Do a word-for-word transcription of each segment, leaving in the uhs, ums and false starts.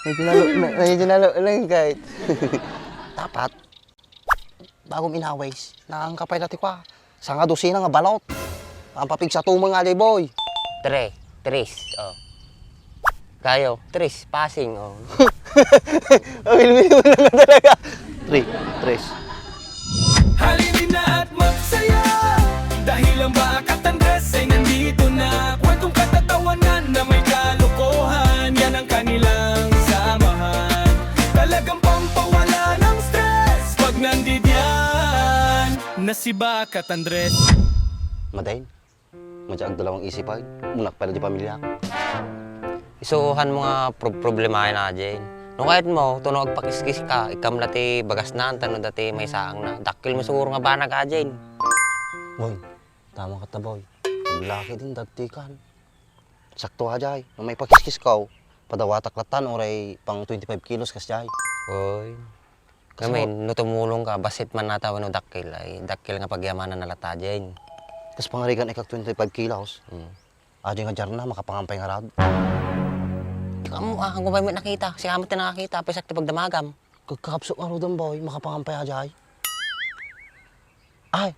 Medyo nalo-, me-, medyo nalo-, lang kahit. Dapat, bagom inawis, nangangkapay na ti kwa. Sanga dosena nga balot. Ang papigsa tumang nga, boy. Tre, tres, oh. Kayo, tres, passing, oh. Awil-wil mo lang talaga. Three, tres. Halina at magsaya, dahil ang Bakat Andres ay nandito na. Kwentong katatawanan na may kalokohan, yan ang kanilang samahan. Talagang pampawala ng stress pag nandidiyan na si Bakat Andres. Madain, madya agdalawang isip ay, unak pala di pamilya. Isuhan mo nga pro-, problema na, Jane. No kayat mo, tuno agpakiskis ka, ikam la ti bagas na, tano dati may saang na. Dakkel mo siguro nga banag, a, Jane. Boy, tama ka ta, boy. Paglaki din, dati kan. Sakto, a, Jay. No may pakiskis ka, padawatak latan, oray pang twenty-five kilos kas, Jay. Oy. Kasi Kami, mo- no tumulong ka, basit man nata wenno dakkel, ay dakkel nga pagyamanan na lata, Jane. Kas pangarigan ikak twenty-five kilos. Hmm. Adi nga jarna, makapangampay nga rad. Ikaw mo, ah, ang kumay mo nakita. Siya mo ti nakakita, pasak ti pagdamagam. Kagkapsok nga rudan, boy, makapangampay a jay. Ay!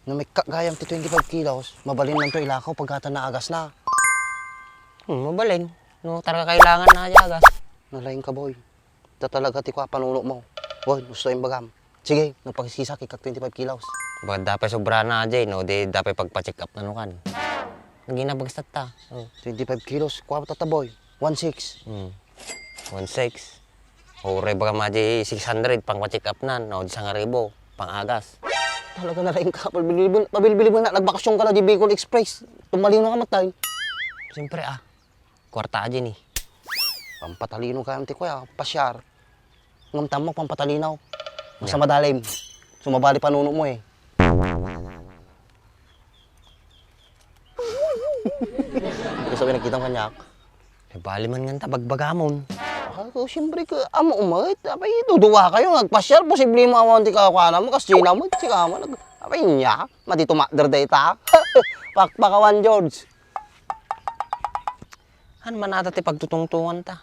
No may gayam ti twenty-five kilos, mabalin man to ilakaw pagkatan naagas na. Hmm, mabalin. No, talaga kailangan na di agas. Nalaing ka, boy. Ta talaga ti kua panuno mo. Boy, gusto yung bagam. Sige, no pakiskisak ikak twenty-five kilos. Baga dapay sobra na, Jay, no? Di dapay pagpa-check up na nukan. Naging na bagsat ta. Oh. Twenty-five kilos, kua tata, boy. One six. Hmm. One six. Uray baga madi six hundred, pangpa-check up na, no? Di sangaribo, pang-agas. Talaga na rin ka, pabilbilin, pabilbilin mo na, nagbakasyon ka na di Bicol Express. Tumalino ka matay. Siyempre, ah. Kwarta aja ni. Pampatalino ka, ti kuya, pasyar. Ngam tamok, pampatalino. Basta Yeah. madalim. Sumabali panuno mo eh. Gusto ko nakita ng kanyak. Eh, bali man nga ta, bagbagamon. Ako, siyempre ka, amo umat. Apay, duduwa kayo, nga agpasyar, posible mo awan ti kakuana mo, kas Gina mo, ti kamo, nag-, apay niya, madito makder dayta. Pakpakawan, George. Han man ata ti pagtutungtungan ta.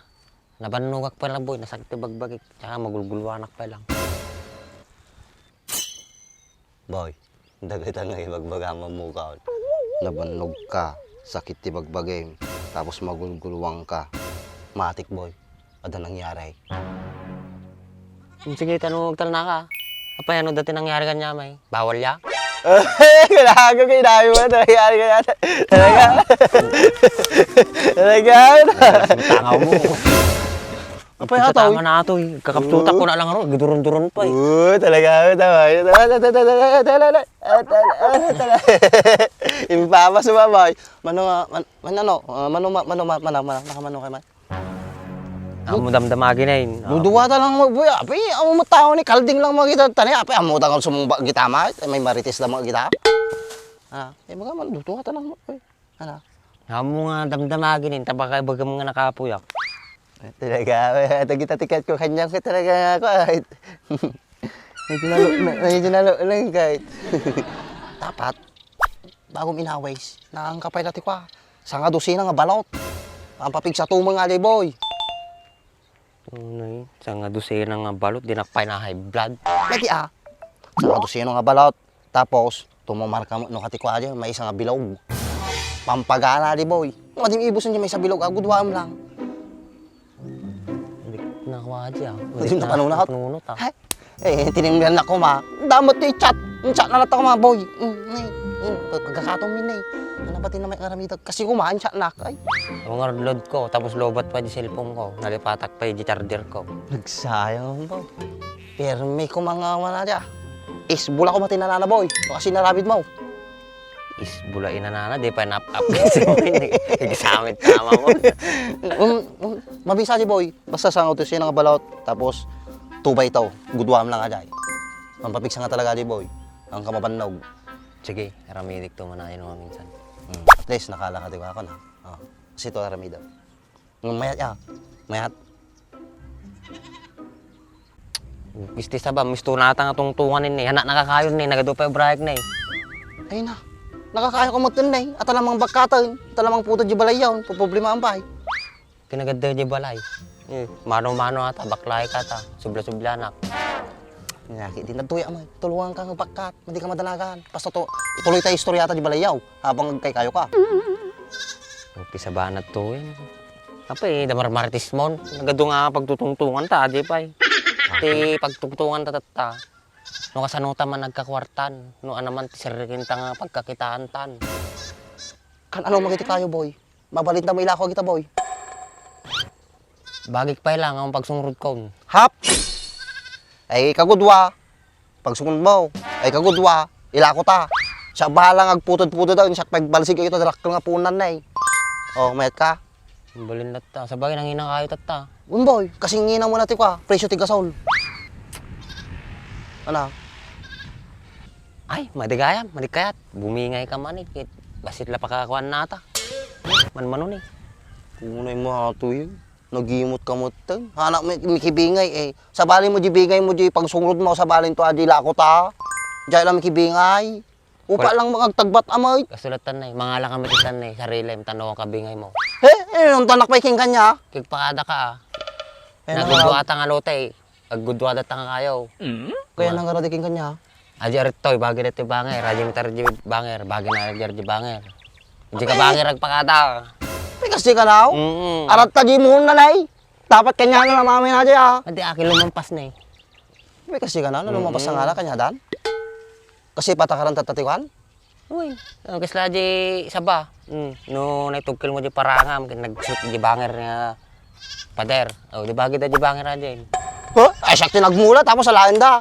Nabannogak pay lang, boy, nasakit ti bagbagik. Tsaka magulgulwanak pay lang. Boy, dagita nga ibagbagam a mukaon. Nabannog ka, sakit ti bagbagim, tapos magulgulwang ka. Matik, boy, adda nangyari. Hmm, sige, ta no agtalna ka. Apay, ano dati nangyari kanya, may? Bawal ya? Kailangan ko, kailangan mo, nangyari kanya. Talaga. Talaga. Tangaw mo. Apay, Sa ato, tama eh. na ato, eh. Kakapsutak ko na lang, ano, giduron-duron pa, eh. Oo, talaga, tama. Tama, tama, tama, tama, tama, tama, tama. Impapa sa babae. Mano nga, man-, man-, ano, ah, mano, ma-, mano, ma-, mana, mana, nakamano kay man? Amo damdamagi na yun. Duduwa ta lang mo, boy, api, amo mo tao ni Kalding lang makita tani, api, amo ta nga sumumba kita, ma, may marites lang makita. Ah, eh, baga man, duduwa ta lang mo, boy. Ano? Amo nga damdamagi na yun, tabakay bagam nga nakapuyak. Talaga, ito kita tiket ko, kanyang ko talaga nga ako, ay. Medyo nalo-, me-, medyo nalo-, lang, kahit. Dapat, bagom inawis, nakangkapay na ti kwa. Sanga dosena nga balot. Ang papigsa tumang nga, boy. Ano eh? Sanga dosena nga balot, di nakpay na high blood. Lagi, ah. Sanga dosena nga balot. Tapos, tumumar ka mo, no, kati kwa, di, may isa nga bilog. Pampagana, di, boy. Nga di ibusan di may isa bilog, agudwam lang. Balik na ako, Adi, ah. Hindi Balik na na, panunot. panunot, ah. Ay, eh, tinimbihan na ko, ma. Damot ti chat. Yung chat na lang ako, ma, boy. Mm, eh, eh, pag-, pagkakataon, min, eh. Ano ba tinamay nga ramita? Kasi ko, ma, yung chat na, ay. Ang load ko, tapos lobat pa di cellphone ko. Nalipatak pa di charger ko. Nagsayang ako, ba? Pirmi ko mga wala dya. Isbula ko matinanana, boy. Kasi narabid mo. Isbula inanana, di pa nap-up. Examit tama mo. Um, um, mabisa di, boy. Basta sa nga utos yun ang balot. Tapos, tubay tao. Guduam lang ajay. Ang papigsa nga talaga di, boy. Ang kamabannog. Sige, aramidik to manayon mo minsan. Hmm. At least, nakala ka, di ba, ako na. Oh. Kasi ito, aramido. Mayat ya. Mayat. Isti saba, misto nata nga tungtungan ni. Anak nakakayon ni, nagadu pa yung brayag ni. Ay na. Nakakayo ko mo ni. At alamang bakatan, at alamang puto di balayaw, problema ang bay. Ti nagad-, di balay. Eh, mano-mano ata, baklay ka ta. Subla-sublanak. Nga, di nagtuya mo. Tulungan ka nga bakkat. Madi ka madanagan. Basta to, ituloy tayo istorya ta di balay yaw. Habang agkaykayo ka. Okay, sabanat to yan. Apay, da marmarites mon. Nagadu nga pagtutungtungan ta, di pay. Ti pagtungtungan ta tatta. No kasano ta man nagkakuartan. No anaman ti sirrikin ta nga pagkakitaan tan. Kan ano magiti kayo, boy? Mabalinta mo ilako kita, boy. Bagik pay lang ang pagsungrod kon. Hap! Ay, kagudwa. Pagsungrod mo. Ay, kagudwa. Ilako ta. Siya bahala nga agputod-putod daw. Siya pagbalsig ito, darakkel nga punan na eh. Oh, mayat ka? Balin latta. Sa bagay, nangina kayo tatta. Boy, kasi ngina mo na ti kwa. Presyo ti gasol. Ano? Ay, madigayam, madigkayat. Bumingay ka man eh. Kit-, basit la pakakuan nata. Manmano ni. Unay mo ato yun. Nagimot ka mo ten. Anak mo, mikibingay eh. Sabali mo di bingay mo di pagsungrod mo, sabali to adi lako ta. Diay lang mikibingay. Upa lang makagtagbat amay. Kasulatan na eh. Mangala ka matitan na eh. Sarili, tanaw ka bingay mo. Eh, eh, nung tanak pa iking kanya. Kigpakada ka ah. Eh, nagudwata nga lote eh. Agudwada ta nga kayo. Kaya nang aradikin kanya. Aja ritoy, bagi dito banger. Aja mitar di banger. Bagi na aja di banger. Di ka banger, agpakada. Pikas di ka now? Mm-mm. Arat ta di mo na, nay. Dapat kanya na naman na dyan, ah. Adi, akin lumampas na eh. Pikas di ka now? Lumampas na nga na, kanya dan? Kasi patakaran tatatiwan? Uy, ang kasla di saba. Mm. No, naitugkil mo di parangam, kin nagsut di banger nga pader. Oh, di bagi da di banger aja yun. Huh? Ay, siya tinagmula, tapos alaen da.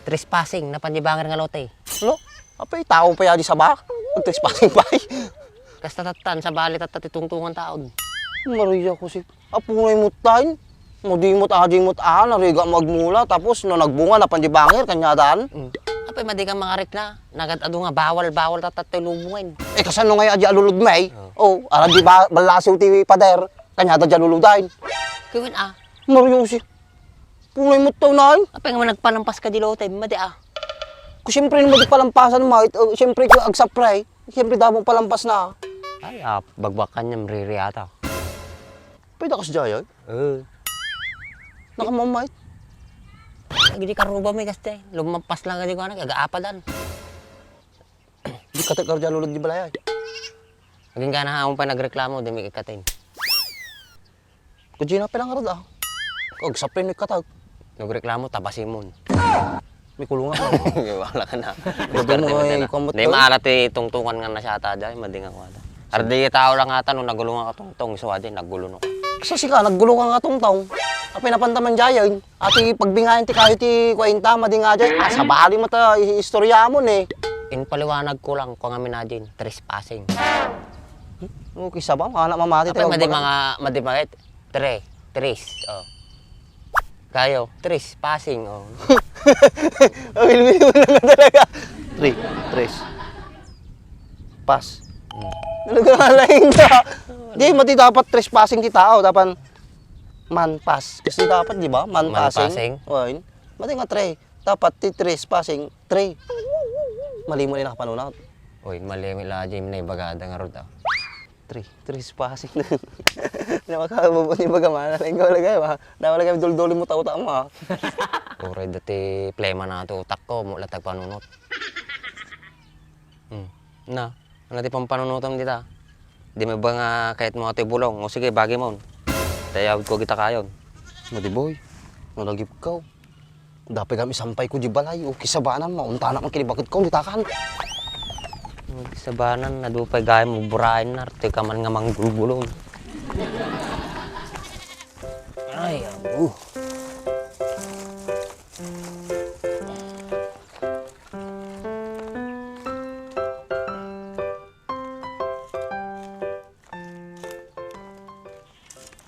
Trespassing, napan di banger nga lote. Lo? Apay, tao pa ya di saba? Ang trespassing pa eh. Kasta tattan, sabali tatta ti tungtungan taon. Maria ko si Apo nga imut tayo. Madimot, adimot, ah, narigat mo agmula. Tapos, no nagbunga, napan di banger, kanya daan. Mm. Apay, madi ka mangarik na. Nagad-adu nga, bawal, bawal, tatatay lubungen. Eh, kasano nga adi alulod, may? Oh. Oh, ara di ba, balasiw ti pader, kanya da di aluludain. Kiwin, ah. Mario, si, punay mo taw na, eh. Apay nga managpalampas ka di lote, madi, ah. Ko, siyempre, naman di palampasan, mait. Oh, siyempre, ko agsapray. Siyempre, damong palampas na. Ay, ah, bagbakan niya, maririata. Pwede ka sa Jaya? Eh. Nakamamait. Ay, di karuba may gaste. Lumampas lang ka di ko anak, aga-apadan. Di ka tagkar dyan ulod di balay ay. Aging ka na, amon pa nagreklamo, di may kikatin. Kujina pa lang arad ah. Kag sapin may katag. Nagreklamo, tapasimon. May kulungan ka. Wala ka na. Gabi mo ay kumot. Di maalat ti tungtungan nga nasyata dyan, madinga ko ata. Ardi tao lang ata no nagulungan ka tungtong, iso adi, nagguluno. Kasi sika, naggulungan ka tungtong. Apay napantaman dyan. Ati pagbingayan ti kayo ti kwenta, madinga dyan. Ah, sabali mo ta, i-, istorya mo ni. Inpaliwanag ko lang, kung amin na dyan, trespassing. Okay, sabang, anak mamati. Apay, tayo madi mga, madi mga, Tre, tres, oh. Kayo, tres, passing, oh. Awil-wil mo na talaga. Three, tres. Pass. Hmm. Talaga nga lain ka. Di, mati dapat tres passing ti tao. Dapat man pass. Kasi dapat, di ba? Man passing. Man passing. Mati nga tre. Dapat ti tres passing. Tre. Mali mo na yung nakapanunot. Oy, mali mo ila, Jim, na ibagada nga rod, ah. Three, three spacing. Na makabubuni baga mana, lenggo lagay, ma. Na lagay dulduli mo tao-tao, ma. Uray dati plema na to utak ko, mo latag panunot. Hmm. Na, ano ti pampanunotam dita? Di mo ba nga kahit mo ato'y bulong? O sige, bagi mo. Tayawid ko kita kayon. Madi boy, nalagip ka. Dapay kami sampay ko di balay, o kisabanan, mauntanak man kinibaket ko, ditakan. Kisabanan, nadupay gayam mo buraen na, arte ka man nga manggulgulo. Ay, amo.